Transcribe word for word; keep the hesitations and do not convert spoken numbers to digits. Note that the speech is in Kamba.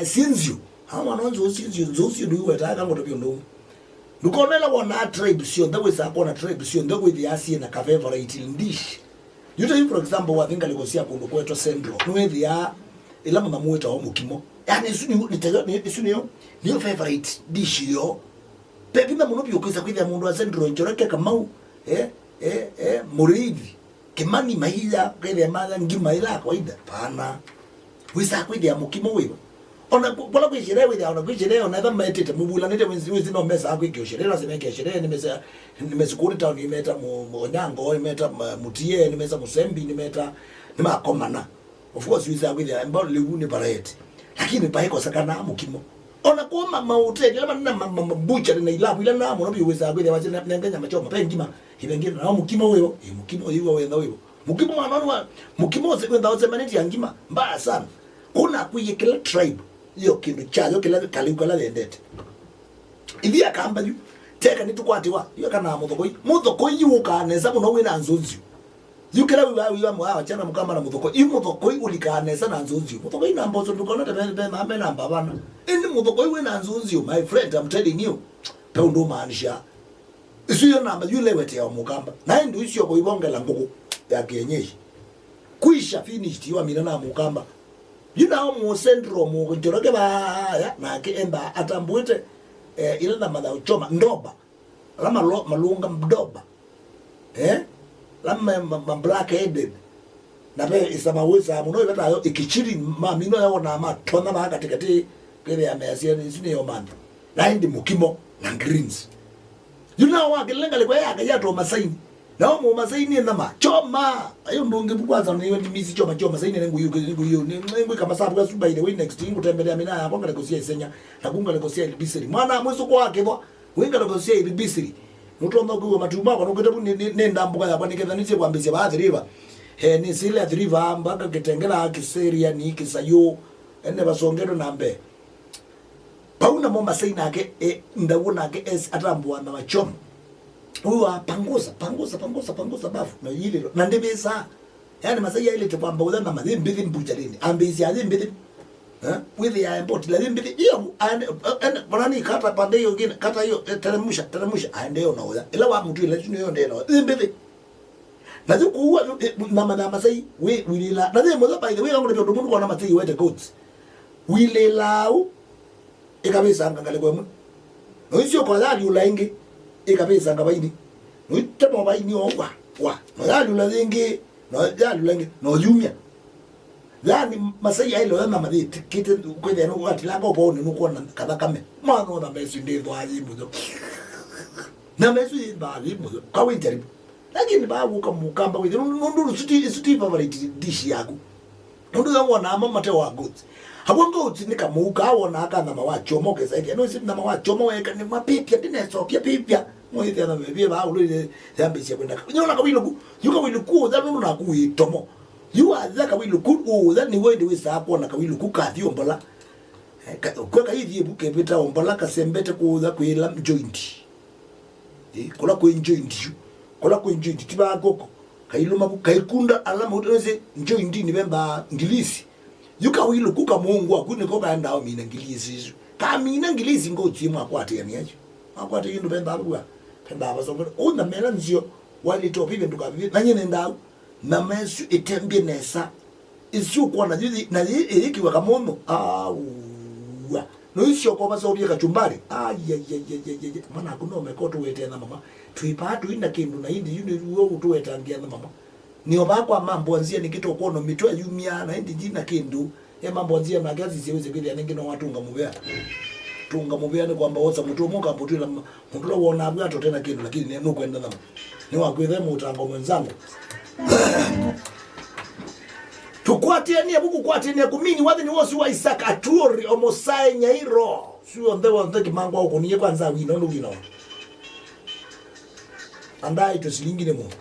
syĩ nzyu. Aa mwana wa nzũũ syĩ nzyu, nzũũ syĩ ndũiwetaa kangũtavya ũndũ ũmwe. Ndũkonela wonaa tribe syonthe, wĩsaa kwona tribe syonthe wĩthĩaa syĩ na ka favorite dish. You take, for example, wathi ngalĩko sya kũndũ kwetwa Central, nĩwĩthĩaa ĩla mũnyamũ wĩtawa mũkimo. Yani, ĩsu nĩ, nĩ, nĩ, ĩsu nĩyo, nĩyo favorite dish yoo. Ve vinya mũno vyũ kwĩsa kwĩthĩa mũndũ wa Central, Njoroge, Kamau, eh, eh, eh, Mũrĩithi, Kĩmani, maiya, kwĩthĩa maya ngima ĩla ya kawaida. Pana. Wĩsaa kwĩthĩa mũkimo wĩva. Ona ku-, kũla kwĩ sherehe wĩthĩa, ona kwĩ sherehe, ona etha maetĩte, mũvulanĩte, wĩsĩ, wĩsĩ no mesaa kwĩkĩa sherehe, no sĩmekĩa sherehe, nĩmesa, nĩmesukũnĩ town, nĩmeta mu-, mu-, Onyango, nĩmeta ma-, Mutie, nĩmesa Musembi, nĩmeta, nĩmakomana. Of course, wĩsaa kwĩthĩa, mbao lĩu nĩ variety. Lakini vaikosekana mũkimo. Ona kwa ma-, mahoteli, ala manene ma-, ma-, ma-, butchery na ilavu, ila na mũno vyũ wĩsaa kwĩthĩa, wasĩ ne-, nenge nyama choma, ve ngima, ivengine, na mũkimo wĩvo, ĩ mũkimo wĩvo, wenda wĩvo. Mũkimo mwana wa, mũkimo ũse kwenda ũsemanĩtya ngima, mbaya sana. Kuna kwĩyĩ kĩla tribe, yo kĩndũ kyayo kĩla kaliu kala yendete. Ithi akamba yu, teka nĩtũkwatiwa, yu kana mũthokoi. Mũthokoi yu ũkaa nesa mũno wĩna nzũnzyu. Yu kĩla wĩwa, wĩwa mwa wachana mũkamba na mũthokoi. Yu mũthokoi ũlikaa nesa na nzũnzyu. Mũthokoi na mboso ndũkona ta mena, mena, mena mbavana. Ĩndĩ mũthokoi wĩna nzũnzyu, my friend, I'm telling you. Pe ũndũ maanisha. Isu yo namba yu lewetea mũkamba. Na ĩndĩ ũcio kũivongela ngũkũ ya kienyeji. Kwisha finished, yo amina na mũkamba. Yu nao mu Central, mu Njoroge vaya, nake enda atambwĩte, eh, ila na mathaũ choma, ndoba. Ala malo-, malũnga ndoba. Eh? Ala ma, ma, ma black headed. Na ve ĩsama wĩsaa mũno, ĩvetayo ĩkĩchiri, mamino yawona matonya vaa katĩkatĩ, kwĩthĩa measya, isu nĩyo mantha. Na ĩndĩ mũkimo na greens. Yu nao wakĩlile ngalĩko ya Ngai atwa masaini. Nao mo masaini nĩ nyama. Choma! Ayo ndũngĩ vu kwanza nĩ ndimisi choma, choma saini nĩ nguyu, nguyu, nĩ, nĩ ngwĩka masavu asu, by the way, next ngũtembelea mina yakwa ngalĩko sya isenya, na ku ngalĩko sya Ilibisiri. Mwana mwĩsũko wa kĩthwa, wĩ ngalĩko sya Ilibisiri. Nũtonya kwĩw'a matu makwa, nũkĩte vu nĩ, nĩ, nĩ ndambuka yakwa, nĩketha nĩsie kwambĩsya vaa Athi River. Eh, nĩ sile Athi River, mpaka Kitengela, Kiseriani, Kisayũ. Ene vasongetwe na mbee. Vau namo Masai nake, e, ndaw'o nake esi atambũa na machoma. Ũyũ wa pangusa, pangusa, pangusa, pangusa bafu, na yililo, na ndĩvĩsaa. Yani Masai ailĩte kwamba ũya na mathi mbĩthĩ mbucharĩnĩ, ambĩĩsya athi mbĩthĩ. Eh? Wĩthĩae mboti, la thi mbĩthĩ, iyo, aende, ene, vana ni kata pande hiyo ingine, kata hiyo, eh, teremusha, teremusha, aende yo na ũya. Ila wa mũtu ila, ĩsu nĩyo ndee na ũya. Thi mbĩthĩ. Na yu kuua, eh, na, na, na Masai, wĩ, wilila. Na thi mũthe, by the way, wangu ndio mundu kwa na Masai wete goats. Wilila au, ĩkavĩsanga ngalĩko ĩmwe. Na ũisyoka yalyũla ĩngĩ, ĩkavĩsanga vaini. Na ũitema vaini o wa, wa. Na yalyũla yĩngĩ, na yalyũla ĩngĩ, na ũyumya. Yani, Masai aile oya na mathĩtĩkĩte kwĩthĩa nũwatilanga ũvaũnĩ nũkwona kathakame. Mwana ona mesu ndĩthwaa yĩ mũyo. Na mesu yĩthwaa yĩ mũyo. Kawĩ jaribu. Lakini vaa wũka mũkamba wĩthĩ, nũndũ, nũndũ ĩsu ti, ĩsu ti favorite dish yaku. Nũndũ yo wonaa mo mate wa goats. Akw'a goats nĩ kamũu kaa wonaa ka nyama wa choma ũkesa ĩkĩa. Nũsĩ nyama wa choma weka nĩ mapĩpya, ndĩnesokya pĩpya. Mwĩthĩa na mevie vaa ũlũile yambĩsya kwenda. Nyona kawilũku, yu kawilũku ũtha nũndũ naku wĩ tomo. Yu watha kawilũku ũtha nĩw'o ĩndĩ wĩsaa kwona kawilũku kathi ombola. Eh, ka-, kwe kaithi ĩvu kevĩta ombola kasembete kũũtha kwĩla joint. Ĩ, kũla kwĩ njoindi yu, kũla kwĩ njoindi ti vaa kũkũ, kailũma vu, kaikunda ala mauta nĩsĩ njoindinĩ vembaa ngilisi. Yu kawilũku kamũngũ aku nĩko kaendaa ũmina ngilisi isu. Kamina ngilisi ngotie mwakwatĩania yu. Mwakwatĩania yu ndũvembaa vua, vembaa vasongole. Ũu nyama ĩla nzeo, wailĩte ũvivye ndũkavivye, na nyie nĩndaa. Nyama ĩsu ĩtembie nesa. Ĩsu ũkwona yu, na yĩ ĩyĩkiwa kamũnũ. Aua. No isyo ko vaseũvye kachumbari. Ai, ai, ai, ai, ai, ai. Mwana aku no meko tũwetee na mama. Twĩ paa tũi na kĩndũ na indi yu nĩw'o ũtũwetangia na mama. Nĩo vaa kwa mambo nzia nĩkĩ tũkwona mĩtwe yumya na indi ndi na kĩndũ. E mambo nzia nake asisye wĩsĩ kwĩthĩa nĩngĩ no watũnga mũvea. Tũnga mũvea nĩ kwamba wosa mũtwe ũmwe ũkambũtwĩla mũndũ ũla wonaa vw'a tũte na kĩndũ lakini nĩ nũkwenda nyama. Nĩ wakwĩthe mũtango mwenzangu. Tũkwatĩanie vu kũkwatĩania kũmini wathi nĩ wosi wa Isaac Aturi Omosae Nyairo. Su onthe wonthe kĩmangwa ũkũnie kwanza wino ndu wino. Andai tũsilingi nĩ mũndũ.